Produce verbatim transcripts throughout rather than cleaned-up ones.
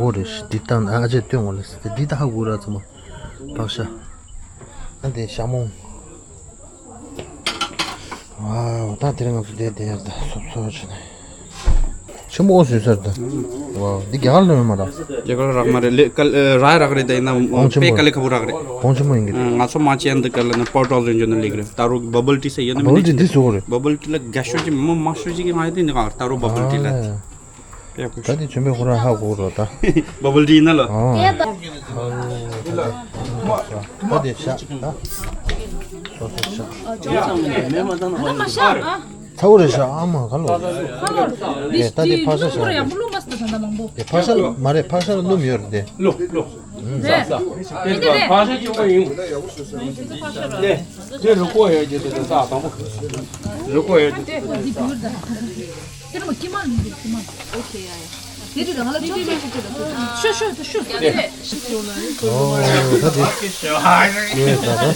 གོ་རེད། འདི་བཏང་ཨ་ཅེ་སྟོན་འོ་ལ་ཟེར་ཏེ་འདི་ད་ཧ་གོ་ར་ཚང་མ། བག་ཤ། ཨ་འདི་ཤ་མོང་། ཝའོ། ད་དེ་རིང་ང་ཚོ་བསྡད་བསྡད་ཡ་ད་སོབ་སོབ་བྱས་ནས། ཆེན་པོ་ཨོ་བཟོས་ཚར་ད། ཝའོ། འདི་རྒྱ་གར་ལོན་མ་ར། རྒྱ་གར་རག་མ་རེད། ལེ་ཀ་ཨ་ར་རག་རེད། ད་ཡིན་ན་གོང་ཆེན་པོ་པེ་ཀ་ལེ་ཁ་བོ་རག་རེད། གོང་ཆེན་པོ་ཡིན་གི་རེད། ང་ཚོ་མ་ཅན་འདི་ཀ་ལ་ནི་པོ་ཊོ་ཟོན་ཇོ་ནི་ལེགས་རེད། ད་རུ་བ་བལ་ཊི་ཟེར་ཡོད་ན་མི་བ་བལ་ཊི་འདི་བཟོ་གོ་རེད། བ་བལ་ཊི་ལ་རྒྱ་ཤོད་ཀྱི་མི་མ་ཤོད་ཀྱི་ང་ཡི་དེ་འདི་ག་ད་རུ་བ་བལ་ཊི་ལ། ད་དེ་ཆེན་པོའི་ཁོ་རང་ཧ་གོ་རོ་ད། བ་བལ་ཊི་ཡིན་ན་ལ། ཨོ། ད་དེ་ཤ་ད། སོ་སོ་ཤ། ད་མ་ཤ་ཨ། ཚ་བོ་རེད་ཤ་ཨ་མ་ག་ལོ། ཧ་ལོ། དེ་ད་དེ་ཕག་ཤ་ཤ་རེད། ཡག་པོ་བླུགས་མ་སོང་ད་མང་པོ། དེ་ཕག་ཤ་མ་རེད། ཕག་ཤ་ལ་སྣུམ་ཡོད་རེད་དེ། ལོ་ལོ། རེད། ད་དེ་རེད། ཕག་ཤ་ཅུང་པ་ཡིན། དེ་དེ་རུ་ཀོ་ཡོད་ཀྱི་དེ་དེ་ས་དང་པོ། རུ་ཀོ་ཡོད་ཀྱི་དེ་དེ་ས། དེ་རུ་མ་ཀི་མ་ལུག་ཀི་མ། ཨོ་ཁེ་ཡ་ཡ། དེ་རིགས་ང་ལ་ཅོག་ཙེ་ཅིག་སྤྲད་ལ། ཤོ་ཤོ་ཤོ། ཨོ་ད་དེ། ངས་ད་ད།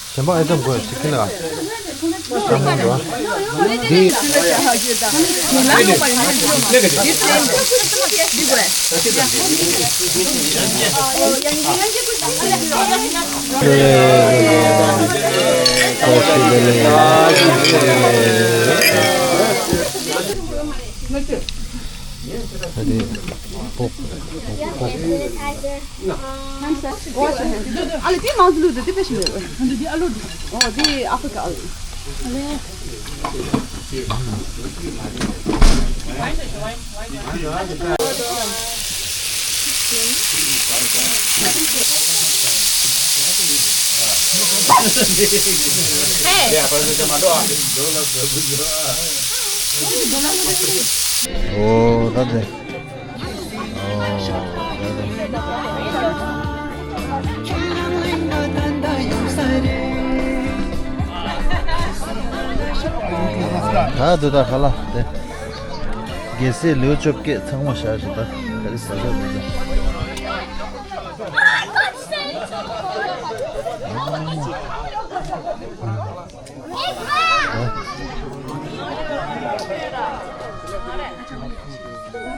གཞན་པ་ཨེ་ཐམ་དགོས་ཅིག་ཁྱེར་ལ། ཨ་མ་འགྲོ། འདི། ཨ་ལེ་དེ་མང་ཟླུ་དེ་དེ་པེ་ཤི་ལེ། འདི་ཨ་ལུ། ཨོ་དེ་ཨ་ཧྥི་རི་ཀ་ཨ་ལུ། ཨོ་ད་དེ། ད་དུ་ད་ཁ་ལ་དེ། རྒྱལ་སྲས་ལེའུ་བཅོ་བརྒྱད་ཚང་མ་བཞག་ཞིག་ད་ག་རེ་ཟ་ཟ་འདུག་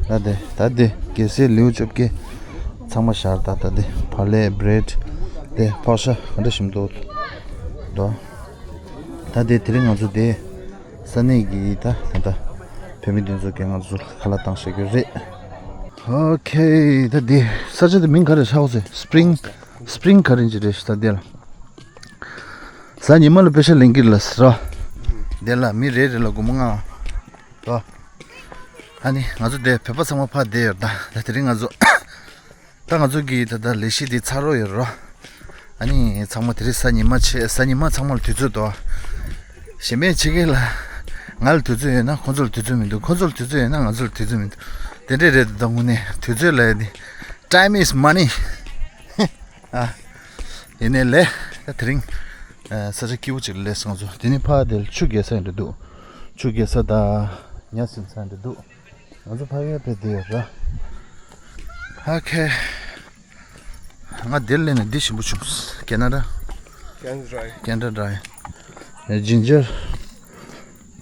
ད། ད་དེ་ད་དེ་རྒྱལ་སྲས་ལེའུ་བཅོ་བརྒྱད་ཚང་མ་ཤར། ད་ད་དེ་བག་ལེབ་བྷི་རེད་དེ་ཕག་ཤ་ག་འདྲ་ཞིམ་འདུག་འདུག་ད་དེ་དེ་རིང་ང་ཚོ་དེ་ས་གནས་ཀྱི་ད་ད་ད་བོད་མི་འདི་ཚོ་གིས་ང་ཚོ་ཁ་ལག་བཏང་བཞག་རྒྱུ་རེད། ཨོ་ཁེ། ད་དེ་ས་ཆ་དེ་མིང་ག་རེ་ཧྲ་འོ་ཟེར། སི་པི་རིང་སི་པི་རིང་ག་རེ་ཅིག་རེད་ཤག་ད་དེ་ལ། གཟའ་ཉི་མ་ལ་པེ་ཤ་ལེན་གྱི་ལ་ཟེར་རོ། དེ་ལ་མི་རེ་རེ་ལ་སྒོར་མོ་ལྔ། རོ། ཨ་ནི་ང་ཚོ་དེ་བོད་པ་ཚང་མ་ཕར་བསྡད་ཡོད་ད། ད་དེ་རིང་ང་ཚོ། ད་ང་ཚོ་གི་ད་ད་ལས་གཞི་དེ་ཚར་རོ་ཡོད་རོ། ཨ་ནི་ཚང་མ་དེ་རིང་གཟའ་ཉི་མ་ཆེ། གཟའ་ཉི་མ་ཚང་མ་ལ་དུས་ཚོད་དོ། གཞན་པའི་ཕྱི་རྒྱལ་ལ་ང་ལ་དུས་ཚོད་ཡོད་ན་ཁོང་ཚོ་ལ་དུས་ཚོད་མི་འདུག་ཁོང་ཚོ་ལ་དུས་ཚོད་ཡོད་ན་ང་ཚོ་ལ་དུས་ཚོད་མི་འདུག་དེ་འདྲས་རེད་ད། དངོས་གནས་དུས་ཚོད་ལ་ཡ་དེ། Time is money. ཨ། ཡིན་ནའི་ལས། ད་དེ་རིང་། ཨ། ས་ཆ་སྐྱིད་པོ་ཅིག་ལ་སླེབས་སོང་ང་ཚོ། དེ་ནས་ཕར་དེར་ཆུ་རྐྱལ་ས་ཡང་འདྲ་འདུག་ཆུ་རྐྱལ་ས་དང་ཉ་ཟིན་ས་འདྲ་འདུག་ང་ཚོ་ཕ་གིར་ཕེབས་བསྡད་ཡོད་ར། ཨོ་ཁེ། ང་དེར་སླེབས་ནས་འདི་ཞིམ་པོ་བྱུང་། Canada Dry. Canada Dry. Ginger.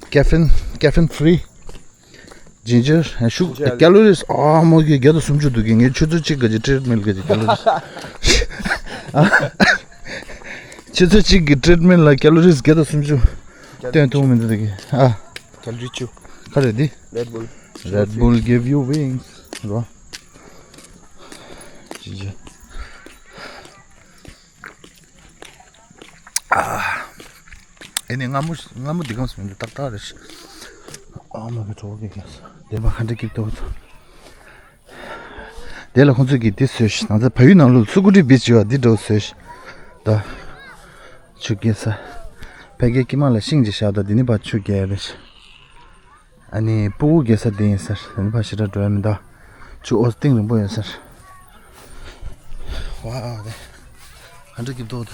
Caffeine, caffeine free. Ginger ཤུག Ginger. Calories ཨ་མ་གི་བརྒྱ་དང་སུམ་ཅུ་འདུག་གི། ངས་ཆུ་ཚོད་གཅིག་གི་ཊི་རི་ཊི་མེན་ཊི་གི་ཀེ་ལོ་རིས། ཆུ་ཚོད་གཅིག་གི་ཊི་རི་ཊི་མེན་ཊི་ལ་ཀེ་ལོ་རིས་བརྒྱ་དང་སུམ་ཅུ་སྟོན་ཐུབ་མི་འདུག་གི། ཨ། ཀེ་ལོ་རི་བཅུ། ག་རེ་འདི། Red Bull. Red Bull give you wings. རོ། Ginger. ཨ། ཨེ་ནི་སྔ་མོ་སྔ་མོ་འདི་གམ་སྨིན་འདུག་ཏག་ཏག་རེད། ཨ་མ་གི་གྲོགས་ཀྱི་ཀྱང་དེ་མ་ཁ་འདྲ་སྐྱིད་ཏོག་ཏོ། དེ་ལ་ཁོང་ཚོས་ཀྱིས་དེ་བཟོས་ཤིག་ནང་ཚ་བལ་ཡུལ་ནང་ལོགས་སུ་ཀུ་ཊི་བིཆ་ཡོད་འདི་འདྲ་བཟོས་ཤིག་ད། ཆུ་རྐྱལ་ས། ཕ་གིའི་དཀྱིལ་མ་ལ་ཤིང་ཅིག་བཞག་ད་འདི་ནི་ཕར་ཆུ་རྐྱལ་རེད། ཨ་ནི་སྤུ་གུ་རྒྱལ་ས་དེ་ཡིན་ཟེར། དེ་ནི་ཕར་ཞེ་དྲག་འགྲོ་ཡ་མི་འདུག་ཆུ་འོ་གཏིང་རིང་པོ་ཡོད་ཟེར། ཝའོ་དེ། ག་འདྲ་སྐྱིད་པོ་འདུག་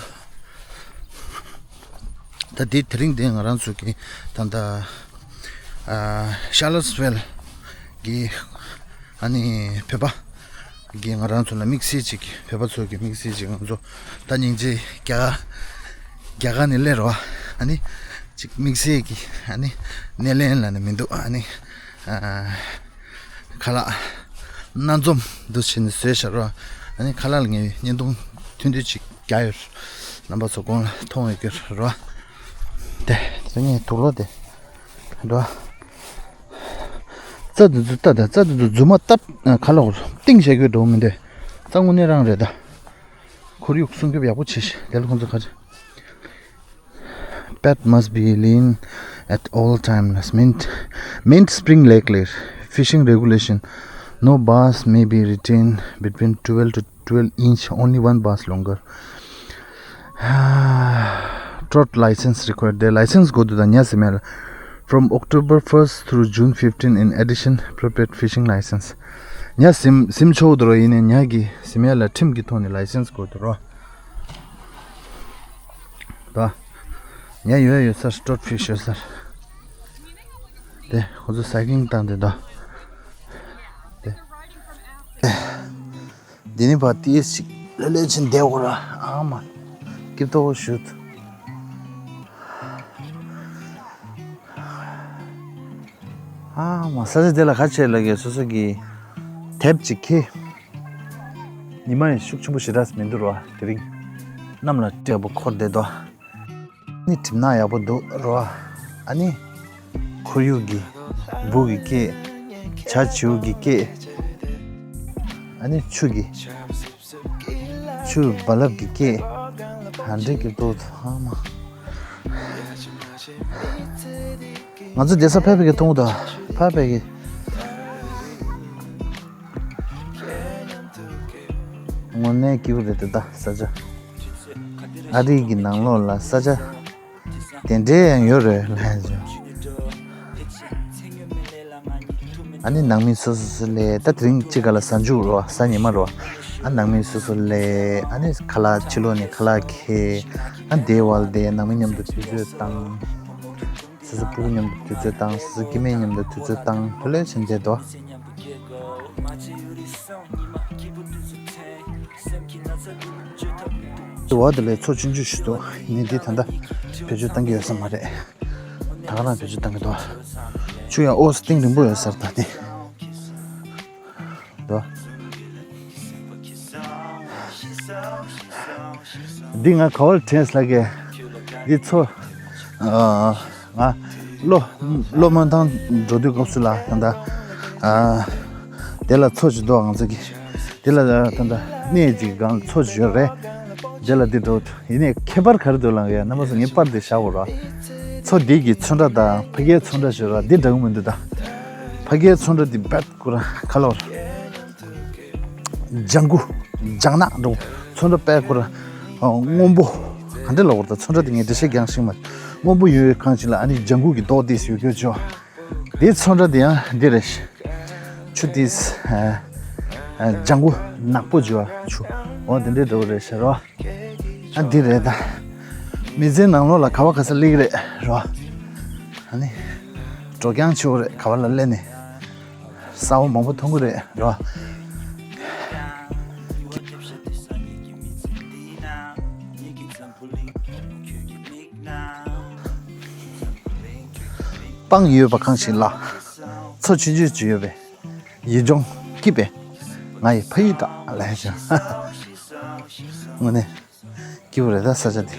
ད་དེ་དེ་རིང་དེ་ང་རང་ཚོ་གི་ད་ལྟ་ཨ་ཤར་ལོཊ་སི་ཝེལ་གི་ཨ་ནི་བོད་པ་གི་ང་རང་ཚོ་ལ་དམིགས་བསལ་ཅིག་བོད་པ་ཚོ་གི་དམིགས་བསལ་ཅིག་ང་ཚོ་ད་སྙིང་རྗེ་རྒྱ་གར་རྒྱ་གར་ནས་སླེབས་རོགས། ཨ་ནི་ཅིག་དམིགས་བསལ་གྱི་ཨ་ནི་སྣེ་ལེན་ལ་ནི་མི་འདུག་ཨ་ནི་ཨ་ཁ་ལག་སྣ་འཛོམས་འདུག་བྱས་ནས་བཟོས་བཞག་རོགས། ཨ་ནི་ཁ་ལག་ལ་ངས་བརྙན་ཐུང་ཐུང་ཐུང་ཅིག་རྒྱག་ཡོད། རྣམ་པ་ཚོ་དགོང་ལ་མཐོང་ཡོད་ཀྱི་རོགས། དེ་དེ་ངས་དུག་ལོག་དེ་རོགས། རྩྭ་འདི་ཚོ་ལྟ་དང་རྩྭ་འདི་ཚོ་རྫུན་མ་བཏབ་ཁ་ལག་གཏིང་བཞག་གི་འགྲོ་མི་འདུག་རྩྭ་དངོས་གནས་རང་རེད་ད། ཁོར་ཡུག་སྲུང་སྐྱོབ་ཡག་པོ་བྱེད་ཤིག་དེ་ལ་ཁོང་ཚོ་ཁ་ཅིག Pad must be lean at all time. Mint, Mint Spring Lake Lake. Fishing regulation. No bass may be retained between twelve to twelve inch, only one bass longer. Trout license required. The license དགོས་འདུག་ད་ཉ་ཟིན་མེད་ལ། From October first through June fifteen, in addition, appropriate fishing license. ཉ་ཟིན་ཟིན་ཆོག་འདུག་རོ། ཡིན་ནའི་ཉ་གི་ཟིན་མེད་ལ་ཁྲིམས་ཀྱི་ཐོག་ནས་license དགོས་འདུག་རོ། ད། ཉ་ཡོད་ཡོད་སར་ཊོཊ་ཕིཤ་ཡོད་སར། དེ་ཁོ་ཚོ་སའི་ཀི་ལིང་བཏང་དེ་ད། འདི་ནི་ཕར་ཏིས་ཅིག་ལེ་ལེ་ཕྱིན་བསྡད་དགོས་ར། ཨ་མ། སྐྱིད་ཏོག་ཞུ། ཨ་མ། ས་ཆ་དེ་ལ་ཁ་ཆེ་ལ་གི་སོ་སོ་གི་དེབ་ཅིག་ཁྱེར། ཉི་མ་ཡང་ཤུགས་ཆེན་པོ་ཞེ་དྲག་མི་འདུག་ར། དེ་རིང་གནམ་ལ་དྲོད་པོ་འཁོར་བསྡད་དོ། ནི་གྲིབ་ནག་ཡག་པོ་འདུག་རོ། ཨ་ནི་ཁོར་ཡུག་གི་འབུ་གི་སྐད། བྱ་བྱིའུ་གི་སྐད། ཨ་ནི་ཆུ་གི་ཆུ་རྦ་རླབས་ཀྱི་སྐད། ཧ་འདྲེ་གི་ཏོག་ཏོ་ཨ་མ། ང་ཚོ་བསྡད་ས་ཕ་ཕ་གི་མཐོང་དང་ཕ་ཕ་གི། དངོས་གནས་སྐྱིད་པོ་རེད་དེ་ད་ས་ཆ། ཨ་རི་གི་ནང་ལོགས་ལ་ས་ཆ་དེ་འདྲའི་ཡང་ཡོད་རེད་ལབ་ཡ་བྱུང་། ཨ་ནི་ནང་མི་སོ་སོ་སོ་ལས་ད་དེ་རིང་གཅིག་ག་ལ་གཟའ་མཇུག་རོ། གཟའ་ཉི་མ་རོ། ཨ་ནང་མི་སོ་སོ་ལས་ཨ་ནི་ཁ་ལག་ཕྱི་ལོགས་ནས་ཁ་ལག་ཁྱེར། ཨ་དེའི་བར་དེ་ནང་མི་མཉམ་དུ་དུས་ཚོད་བཏང་། སོ་སོ་སྤུ་གུ་མཉམ་དུ་དུས་ཚོད་བཏང་། སོ་སོ་སྐྱེ་དམན་མཉམ་དུ་དུས་ཚོད་བཏང་། ལྷོད་ལྷོད་བྱས་བསྡད་དོ། དུ་བ་དེ་ལས་ཚོ་ཆུང་ཆུང་ཞིག་འདུག་ཡིན་ནའི་འདི་ད་ལྟ་བེད་སྤྱོད་བཏང་གི་ཡོད་ས་མ་རེད། ད་ག་རང་བེད་སྤྱོད་བཏང་གི་འདུག་ཆུ་ཡང་ཨོ་སི་གཏིང་རིང་པོ་ཡོད་ས་རེད་ད་འདི། འདུག་འདི་ང་ག་བར་དྲན་སོང་ལབ་ཀྱི། འདི་ཚོ། ཨ། ང་གློ་གློ་སྨོན་ཐང་འགྲོ་དུས་སྐབས་སུ་ལ་ད་ལྟ། ཨ། དེ་ལ་མཚོ་ཞིག་འདུག་ང་ཚོ་གི། དེ་ལ་ད་ལྟ་གནས་ཅིག་སྒང་ལ་མཚོ་ཞིག་ཡོད་རེད། དེ་ལ་འདི་འགྲོ། ཡིན་ནའི་ཁྱད་པར་ག་རེ་འདུག་ལབ་ཀྱི་རྣམ་པ་ཚོ་ངས་པར་དེ་བཞག་གོ་ར། མཚོ་འདི་གི་ཚོན་ཁྲ་དང་ཕ་གིའི་ཚོན་ཁྲ་ཞིག་ར་འདི་འདྲ་གི་མི་འདུག་ད་ཕ་གིའི་ཚོན་ཁྲ་འདི་རྦད་ཁོ་ར་ག་ལབ་ར། ལྗང་གུ། ལྗང་ནག་འདྲ་བོ། ཚོན་ཁྲ་དཔེ་ཁོ་ར། ཨ། སྔོན་པོ། ག་འདྲ་ལབ་དགོས་རེད་ད། ཚོན་ཁྲ་དེ་ངས་འགྲེལ་བཤད་རྒྱག་ཤེས་མ་རེད། སྔོན་པོ་ཡོད་པའི་ཁང་ཆེན་ལ་ཨ་ནི་ལྗང་གུ་གི་མདོག་དེ་ཡོད་རྒྱུ་ཅོ། དེའི་ཚོན་ཁྲ་དེ་ཡང་འདི་རེད། ཆུ་དེ། ཨ། ཨ། ལྗང་གུ་ནག་པོ་ཅོ་ཆུ། འོ་དེ་འདྲའི་འདྲ་བོ་རེད་ཤག་རོ། ཨ་འདི་རེད་ད། མི་ཚེའི་ནང་ལོགས་ལ་ག་བ་ག་ས་སླེབས་ཀྱི་རེད་རོ། ཨ་ནི། འགྲོ་རྐྱང་ཆེ་བོ་རེད་ག་བ་ལ་སླེབས་ནས། གསར་པ་མང་པོ་མཐོང་གི་རེད་རོ། སྤང་ཡོད་པ་གང་ཞིག་ལ། མཚོ་ཆུང་ཆུང་ཅིག་ཡོད་པས། ཡིད་འབྱུང་སྐྱིད་པས། ང་ཡི་ཕ་ཡུལ་དག་ལབ་ཡ་བྱུང་། དངོས་གནས། སྐྱིད་པོ་རེད་ད་ས་ཆ་འདི།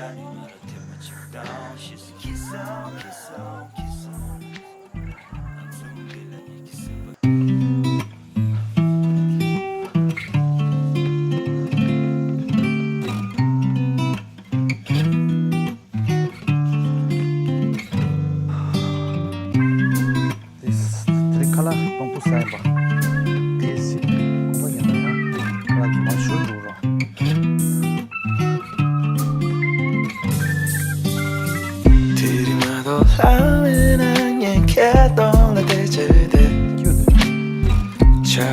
དེ་ཁ་ལག་དང་པོ་ཟ་ཡིན་པ། དེ་སི་ཁོ་པ་ཡིན་ན་ཡང་ཁ་ལག་གི་མ་ཞུ་འགྲོ་རོགས། དེ་རིང་མ་གཏོགས་ལྷ་མེད་ན་ངས་ཁྱེད་གདོང་ལ་བལྟས་བྱས་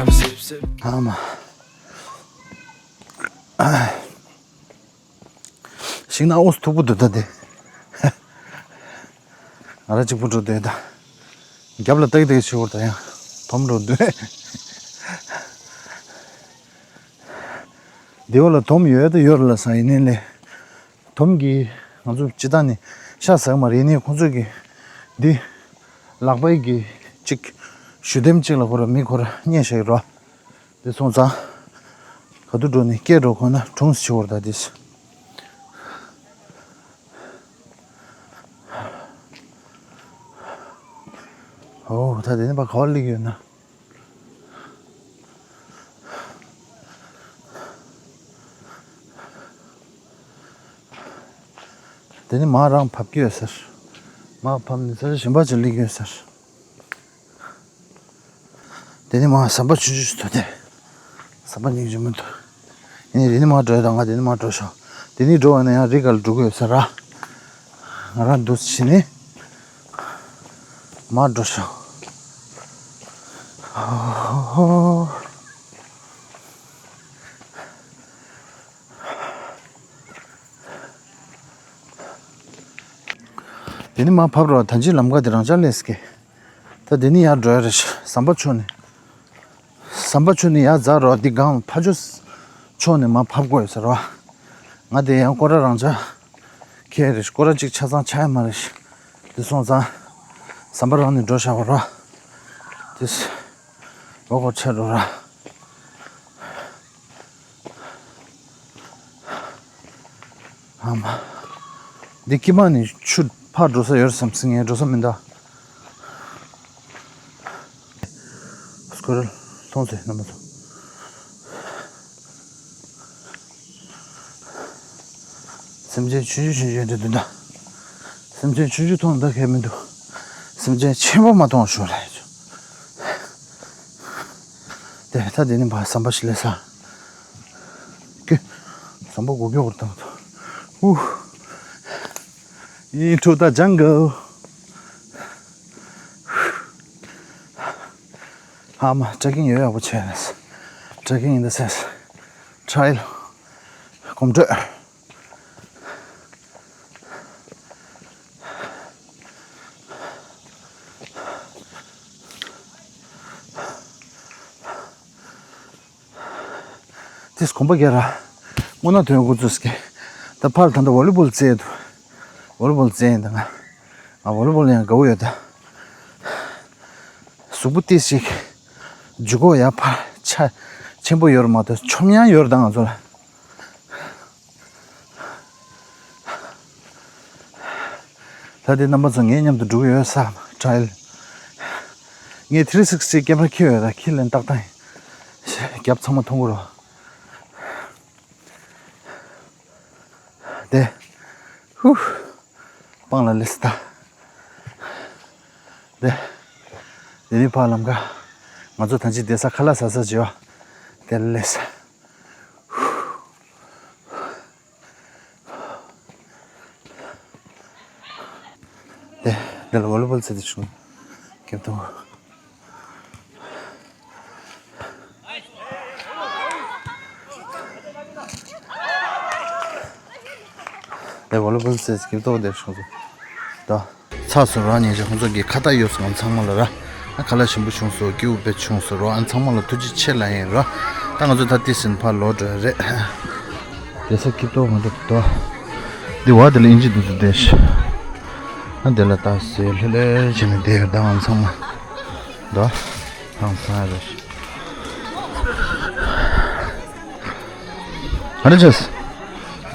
བསྡད། ཨ་མ། ཤིང་ནགས་ཨོ་སི་མཐུག་པོ་འདུག་ད་དེ། ང་རང་གཅིག་པུ་འགྲོ་བསྡད་ད། རྒྱབ་ལ་ལྟ་གི་ལྟ་གི་བྱེད་པོ་ད་ཡང་དོམ་འགྲོ་འདུག་འདི་བ་ལ་དོམ་ཡོད་ད་ཡོད་རེད་ལ་ས་ཡིན་ནའི་ལས། དོམ་གྱིས་ང་ཚོ་སྤྱི་བཏང་ནས་ཤ་ཟ་གི་མ་རེད། ཡིན་ནའི་ཁོང་ཚོས་ཀྱིས་འདི་ལག་པའི་གི་གཅིག་ཞུ་དེམ་གཅིག་ལ་ཁོ་ར་མི་ཁོ་ར་བརྙས་བཞག་གི་རོ། དེ་སོང་ཙང་། ག་དུས་འགྲོ་ནས་སྐད་འགྲོ་ཁོ་ན་གྲོངས་སུ་ཤི་བར་ད་དེ། ཨོ་ད་དེ་ནས་ཕར་ག་བར་སླེབས་ཡོད་ན། དེ་ནས་མར་རང་བབས་ཀྱི་ཡོད་ཟེར། མར་བབས་ནས་ས་ཆ་གཞན་པ་ཅིག་སླེབས་ཀྱི་ཡོད་ཟེར། དེ་ནས་མར་ཟམ་པ་ཆུང་ཆུང་ཞིག་འདུག་སྟེ། ཟམ་པ་སྙིང་རྗེ་མི་འདུག་ཡིན་ནའི་དེ་ནས་མར་འགྲོ་ཡ་དང་ང་དེ་ནས་མར་འགྲོ་ཤོག་དེ་ནས་འགྲོ་བ་ན་ཡང་རི་སྒང་ལ་འགྲོ་གི་ཡོད་ས་ར། ང་རང་འདུག་བྱས་ནས་མར་འགྲོ་ཤོག་དེ་ནས་མར་བབས་རོགས། ད་ཅི་ལམ་ཁ་དེ་རང་འཇགས་སླེབས་ཀྱི། ད་དེ་ནས་ཡར་འགྲོ་ཡ་རེད། ཟམ་པ་ཆུང་ནས། ཟམ་པ་ཆུང་ནས་ཡར་འཛེགས་རོགས། འདི་སྒང་ཕ་ཇོ། ཕྱོགས་ནས་མར་ཕབ་དགོས་ཡོད་ཟེར་བ། ང་དེ་ཡང་སྐོར་ར་རང་འཇགས་ཁྱེར་རེད། སྐོར་ར་གཅིག་ཆ་ཚང་ཆགས་ཡ་མ་རེད། དེ་སོང་ཙང་ཟམ་པ་རང་ནས་འགྲོ་བཞག་པ་ར། དེ་ལོ་གོ་ཆ་འགྲོ་ར། ཨ་མ། འདི་ཀི་མ་ནི་ཆུ་ཕར་འགྲོ་ས་ཡོད་བསམ་སྲིད། ངས་འགྲོ་ས་མི་འདུག་སྐོར་ར་ལྷུང་སོང་རྣམ་པ་ཚོ། སེམས་ཅན་ཆུང་ཆུང་ཆུང་ཆུང་འདྲ་འདུག་ད། སེམས་ཅན་ཆུང་ཆུང་མཐོང་ད་གས་མི་འདུག་སེམས་ཅན་ཆེན་པོ་མ་མཐོང་ཞོར་ལ་ཡོད། དེ་ད་དེ་ནི་བ་ཟམ་པ་ཞིག་ལས་ས། ཀི། ཟམ་པ་སྒོ་སྐྱོ་བར་བཏང་ཐོ། ཨུ། Into the jungle. ཧ་མ་trekking ཡོད་ཡག་པོ་བྱས་ནས། Trekking in the sense trail གོམ་བགྲོད། དེས་གོམ་པ་རྒྱག་ར། སྔོ་ནག་དོན་འགོ་ཚུགས་ཀྱི། ད་ཕར་ད་ལྟ་ཝོ་ལི་བོལ་རྩེད་འདུག་ཝོ་ལི་བོལ་རྩེད་ཡིན་ད་ང་། ང་ཝོ་ལི་བོལ་ཡང་དགའ་བོ་ཡོད་ད། གཟུགས་པོ་ཏིས་ཞིག་འཇུ་གོ་ཡ་ཕར་ཆ་ཆེན་པོ་ཡོད་ར་མ་གཏོགས་ཆོམ་ཡང་ཡོད་ར་ད་ང་ཚོ་ལ། ད་དེ་རྣམ་པ་ཚོ་ངའི་མཉམ་དུ་འགྲོ་གི་ཡོད་ས་ཁྲལ། ངས་three sixty camera ཁྱེར་ཡོད་ད། ཁྱེར་ལེན་ཏག་ཏག་ཡིན། རྒྱབ་ཚང་མ་མཐོང་གི་རོ། དེ། ཧུ། སྤང་ལ་སླེབས་ད། དེ། དེ་ནི་ཕར་ལམ་ཁ། ང་ཚོ་ད་ཅི་བསྡད་ས་ཁ་ལག་ཟ་ས་བྱེད་བ། དེ་ལ་སླེབས། དེ། དེ་ལ་ཝོ་ལི་བོལ་རྩེད་དེ་བྱུང་། སྐྱིད་པོ། དེ་ཝོ་ལི་བོལ་རྩེད་སྐྱིད་པོ་དེ་བྱུང་། དོ། ཚར་སོང་ར། ཉིན་ཞག་ཁོང་ཚོ་གི་ཁ་བཏགས་ཡོད་སོང་ཚང་མ་ལ་ར། ཨ་ཁ་ལག་ཞིམ་པོ་བྱུང་སོང་། སྐྱིད་པོ་དཔེ་བྱུང་སོང་ར། ཨ་ཚང་མ་ལ་ཐུགས་རྗེ་ཆེ་ལབ་ཡིན་ར། ད་ང་ཚོ་ད་ཏི་སིན་ཕར་ལོག་འགྲོ་རེད། དེ་ས་སྐྱིད་པོ་མ་འདུག་དོ། འདི་བ་དེ་ལ་ཨིན་ཇི་འདུག་ཚོ་དེ་ཤ། ཨ་དེ་ལ་ད་སེ་ལྷོད་ལྷོད་བྱས་ནས་བསྡད་ཡོད་ད་ང་ཚང་མ། དོ། ཧང་སང་རེད། ཨ་རེ་ཆས།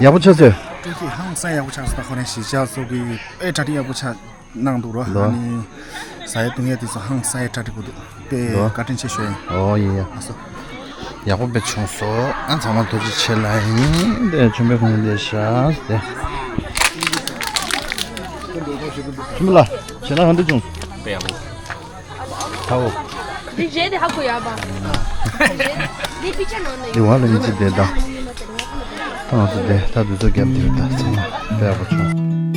ཡག་པོ་ཆགས་ཚེ། ཀྲུང་གོས་ཧང་སང་ཡག་པོ་ཆགས་སོང་། ད་ཁོ་རང་གཞིས་ཆགས་སོགས་ཀྱི་ཨེ་གྲ་སྒྲིག་ཡག་པོ་ཆགས་གནང་འདུག་རོ། ལོ། ཨ་ནི་ཟ་ཡ་བཏུང་ཡ་དེ་ཚོ་ཧང་སང་ཡ་གྲ་སྒྲིག་པོ་འདུག་དཔེ་ལོ། བཀའ་དྲིན་ཆེ་ཞུ་ཡ་ཡིན། ཨོ་ཡིན་ཡ། ཨ་སོ། ཡག་པོ་དཔེ་བྱུང་སོང་། ཨ་ཚང་མ་ཐུགས་རྗེ་ཆེ་ལབ་ཡིན། དེ་ཆུམ་པའི་ཁོང་དེ་ཤ་དེ། ཆུམ་པ་ལ་ཞེ་ན་གང་འདྲ་བྱུང་། དཔེ་ཡག་པོ། ཐའོ། འདི་རེད་དེ་ཧ་གོ་ཡ་པ། འདི་པི་ཆ་ནང་ནས། འདི་བ་ལ་མི་ཚེ་བསྡད་ད། ད་ང་ཚོ་བསྡད་ད་དུས་ཚོད་རྒྱབ་དེ་ད་ཚང་མ་དཔེ་ཡག་པོ་བྱུང་།